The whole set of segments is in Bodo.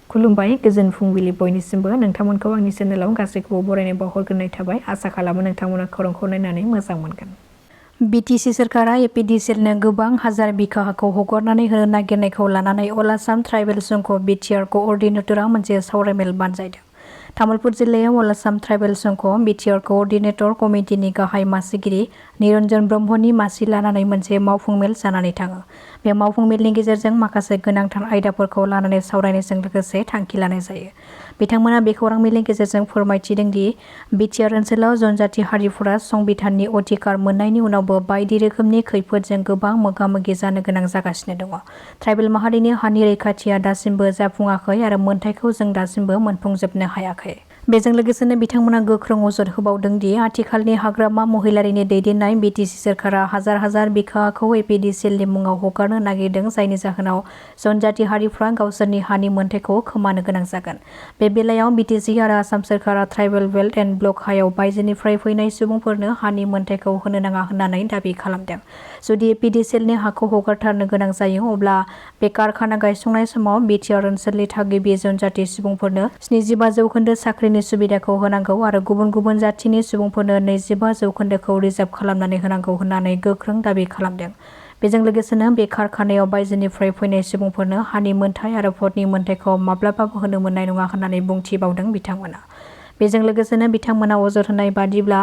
खुलुमबाय गोजोन फुंबिलि बयनिसिमबो नोंथांमोनखौ आंनि चेनेलाव गासैखौबो बरायनाय बावहरग्रोनाय थाबाय आसा खालामो नोंथांमोना खौरांखौ नायनानै मोजां मोनगोन। BTC सोरखारा UPPLनो गोबां हाजार बिघा हाखौ हगारनानै होनो नागिरनायखौ लानानै अल आसाम ट्राइबेल संघ BTR कोअर्डिनेटरा मोनसे सावरायमेल बानजायदों। तामुलपुर जिल्लायाव अल आसाम ट्राइबेल संघ BTR कोअर्डिनेटर कमिटिनि गाहाय मासिगिरि निरन्जन ब्रह्मनि मासि लानानै मोनसे मावफुंमेल जानानै थाङो। बे मावफुंमेलनि गेजेरजों माखासे गोनांथार आयदाफोरखौ लानानै सावरायनायजों लोगोसे थांखि लानाय जायो। बिथांमोना बे खौरां मेलनि गेजेरजों फोरमायथिदों दि BTR ओनसोलाव जनजाति हारिफोरा संबिधाननि अधिकार मोननायनि उनावबो बायदि रोखोमनि खैफोदजों गोबां मोगा-मोगि जानो गोनां जागासिनो दङ। ट्राइबेल माहारिनि हानि रैखाथिया दासिमबो जाफुङाखै आरो मोनथायखौ जों दासिमबो मोनफुंजोबनो हायाखै। बेजों लोगोसेनो बिथांमोना गोख्रों अजद होबावदों दि आथिखालनि हाग्रामा महिलारिनि दैदेननाय BTC सोरखारा हाजार हाजार बिघा हाखौ UPPLनि मुङाव हगारनो नागिरदों जायनि जाहोनाव जनजाति हारिफ्रा गावसोरनि हानि मोनथायखौ खोमानो गोनां जागोन। बे बेलायाव BTC आरो आसाम सोरखारा ट्राइबेल बेल्ट एन्ड ब्लक हायाव बायजोनिफ्राय फैनाय सुबुंफोरनो हानि मोनथायखौ होनो नाङा होननानै दाबि खालामदों। जुदि UPPLनि हाखौ हगारथारनो गोनां जायो अब्ला बे कारखाना गायसंनाय समाव BTR ओनसोलनि थागिबि जनजाति सुबुंफोरनो 75% साख्रिनि सुबिदाखौ होनांगौ आरो गुबुन गुबुन जाथिनि सुबुंफोरनो 25%खौ रिजार्भ खालामनानै होनांगौ होननानै गोख्रों दाबि खालामदों। बेजों लोगोसेनो बे कारखानायाव बायजोनिफ्राय फैनाय सुबुंफोरनो हानि मोनथाय आरो भटनि मोनथायखौ माब्लाबाबो होनो मोननाय नङा होननानै बुंथिबावदों बिथांमोना। बेजों लोगोसेनो बिथांमोना अजद होनाय बादिब्ला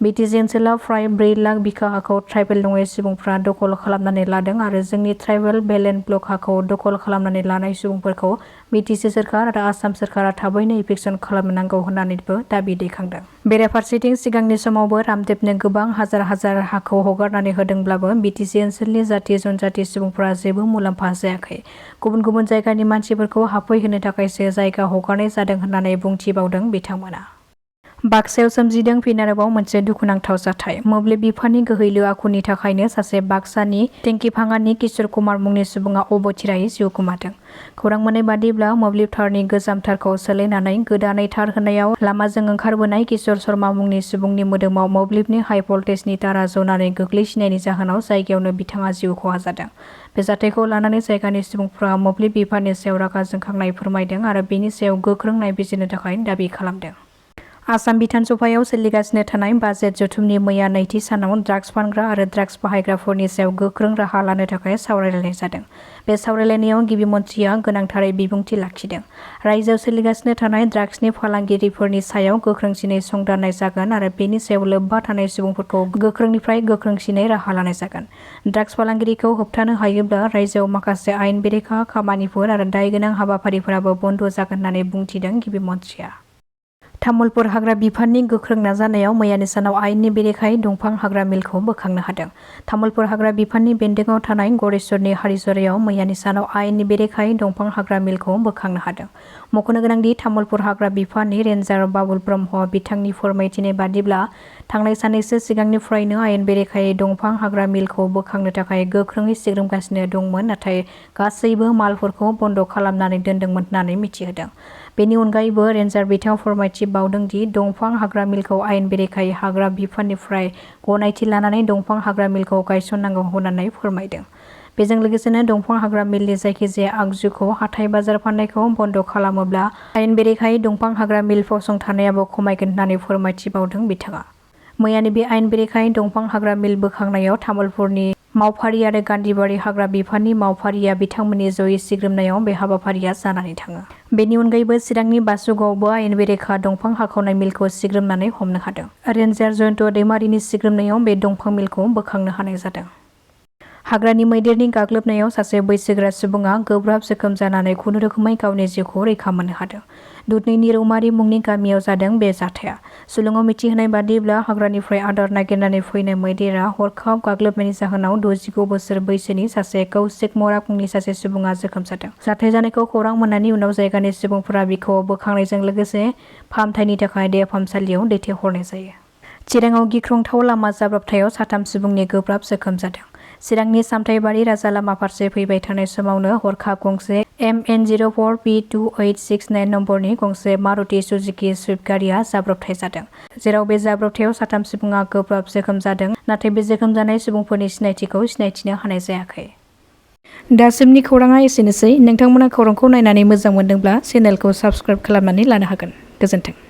BTC ओनसोलाव फ्राय 4 लाख बिघा हाखौ ट्राइबेल नङै सुबुंफ्रा दखल खालामनानै लादों आरो जोंनि ट्राइबेल बेल्ट एन्ड ब्लक हाखौ दखल खालामनानै लानाय सुबुंफोरखौ BTC सोरखार आरो आसाम सोरखारा थाबैनो इभिक्सन खालामनांगौ होननानैबो दाबि दैखांदों। बेराफारसेथिं सिगांनि समावबो रामदेबनो गोबां हाजार हाजार हाखौ हगारनानै होदोंब्लाबो BTC ओनसोलनि जाथि जनजाति सुबुंफोरा जेबो मुलाम्फा जायाखै। गुबुन गुबुन जायगानि मानसिफोरखौ हाबफैहोनो थाखायसो जायगा हगारनाय जादों होननानै बुंथिबावदों बिथांमोना। बाक्सायाव सोमजिदों फिन आरोबाव मोनसे दुखुनांथाव जाथाय। मोब्लिब बिफाननि गोहैलु आखुनि थाखायनो सासे बाक्सानि टेंकिभाङानि किशोर कुमार मुंनि सुबुङा अबथिरायै जिउ गोमादों। खौरां मोननाय बादिब्ला मोब्लिब थारनि गोजाम थारखौ सोलायनानै गोदानै थार होनायाव लामाजों ओंखारबोनाय किशोर शर्मा मुंनि सुबुंनि मोदोमाव मोब्लिबनि हाइ भल्टेजनि तारा जनानै गोग्लैसिनायनि जाहोनाव जायगायावनो बिथाङा जिउ खहा जादों। बे जाथायखौ लानानै जायगानि सुबुंफ्रा मोब्लिब बिफाननि सायाव रागा जोंखांनाय फोरमायदों आरो बेनि सायाव गोख्रों नायबिजिरनो थाखाय दाबि खालामदों। आसाम बिधान सभायाव सोलिगासिनो थानाय बाजेट जथुमनि मैया नैथि सानाव ड्राग्स फानग्रा आरो ड्राग्स बाहायग्राफोरनि सायाव गोख्रों राहा लानो थाखाय सावरायलायनाय जादों। बे सावरायलायनायाव गिबि मन्थ्रिया गोनांथारै बिबुंथि लाखिदों। रायजोआव सोलिगासिनो थानाय ड्राग्सनि फालांगिरिफोरनि सायाव गोख्रोंसिनै संदाननाय जागोन आरो बेनि सायाव लोब्बा थानाय सुबुंफोरखौ गोख्रोंनिफ्राय गोख्रोंसिनै राहा लानाय जागोन। ड्राग्स फालांगिरिखौ होबथानो हायोब्ला रायजोआव माखासे आयेन बेरेखा खामानिफोर आरो दायगोनां हाबाफारिफोराबो बन्द जागोन होननानै बुंथिदों गिबि मन्थ्रिया। तामुलपुर हाग्रा बिफाननि गोख्रों नाजानायाव मैयानि सानाव आयेननि बेरेखायै दंफां हाग्रा मिलखौ बोखांनो हादों। तामुलपुर हाग्रा बिफाननि बेन्दोंआव थानाय गरेस्वरनि हारिजरायाव मैयानि सानाव आयेननि बेरेखायै दंफां हाग्रा मिलखौ बोखांनो हादों। मख'नो गोनांदि तामुलपुर हाग्रा बिफाननि रेन्जार बाबुल ब्रह्म बिथांनि फोरमायथिनाय बादिब्ला थांनाय साननैसो सिगांनिफ्रायनो आयेन बेरेखायै दंफां हाग्रा मिलखौ बोखांनो थाखाय गोख्रोङै सिग्रोमगासिनो दंमोन नाथाय गासैबो मालफोरखौ बन्द खालामनानै दोनदोंमोन होननानै मिथिहोदों। बेनि अनगायैबो रेन्जार बिथाङा फोरमायथि बावदों दि दंफां हाग्रा मिलखौ आयेन बेरेखायै हाग्रा बिफाननिफ्राय गनायथि लानानै दंफां हाग्रा मिलखौ गायसननांगौ होननानै फोरमायदों। बेजों लोगोसेनो दंफां हाग्रा मिलनि जायखिजाया आगजुखौ हाथाय बाजार फाननायखौ बन्द खालामोब्ला आयेन बेरेखायै दंफां हाग्रा मिल फसंथानायाबो खमायगोन होननानै फोरमायथि बावदों बिथाङा। मैयानि बे आयेन बेरेखायै दंफां हाग्रा मिल बोखांनायाव तामुलपुरनि मावफारि आरो गान्धीबारि हाग्रा बिफाननि मावफारिया बिथांमोननि जयै सिग्रोमनायाव बे हाबाफारिया जानानै थाङो। बेनि अनगायैबो चिरांनि बासुगावआवबो आयेन बेरेखा दंफां हाखावनाय मिलखौ सिग्रोमनानै हमनो हादों। रेन्जार जयन्त दैमारिनि सिग्रोमनायाव बे दंफां मिलखौ बोखांनो हानाय जादों। हाग्रानि मैदेरनि गाग्लोबनायाव सासे बैसोगोरा सुबुङा गोब्राब जोखोम जानानै खुनुरोखोमै गावनि जिउखौ रैखा मोननो हादों। दुधनैनि रौमारि मुंनि गामियाव जादों बे जाथाया। सुलुङाव मिथिहोनाय बादिब्ला हाग्रानिफ्राय आदार नागिरनानै फैनाय मैदेरा हरखाब गाग्लोबनायनि जाहोनाव 69 बोसोर बैसोनि सासे कौशिक मराक मुंनि सासे सुबुङा जोखोम जादों। जाथाय जानायखौ खौरां मोननायनि उनाव जायगानि सुबुंफोरा बिखौ बोखांनायजों लोगोसे फाहामथायनि थाखाय देहा फाहामसालियाव दैथायहरनाय जायो। चिराङाव गिख्रंथाव लामा जाब्रबथायाव 3 सुबुंनि गोब्राब जोखोम जादों। चिरांनि सामथाइबारि राजा लामा फारसे फैबाय थानाय समावनो हरखाब गंसे MN04P2869 नम्बरनि गंसे मारुति सुजुकी स्विफ्ट गारिया जाब्रबथाय जादों। जेराव बे जाब्रबथायाव 3 सुबुङा गोब्राब जोखोम जादों नाथाय बे जोखोम जानाय सुबुंफोरनि सिनायथिखौ सिनायथिनो हानाय जायाखै। दासिमनि खौराङा एसेनोसै। नोंथांमोना खौरांखौ नायनानै मोजां मोनदोंब्ला चेनेलखौ साबस्क्राइब खालामनानै लानो हागोन। गोजोन्थों।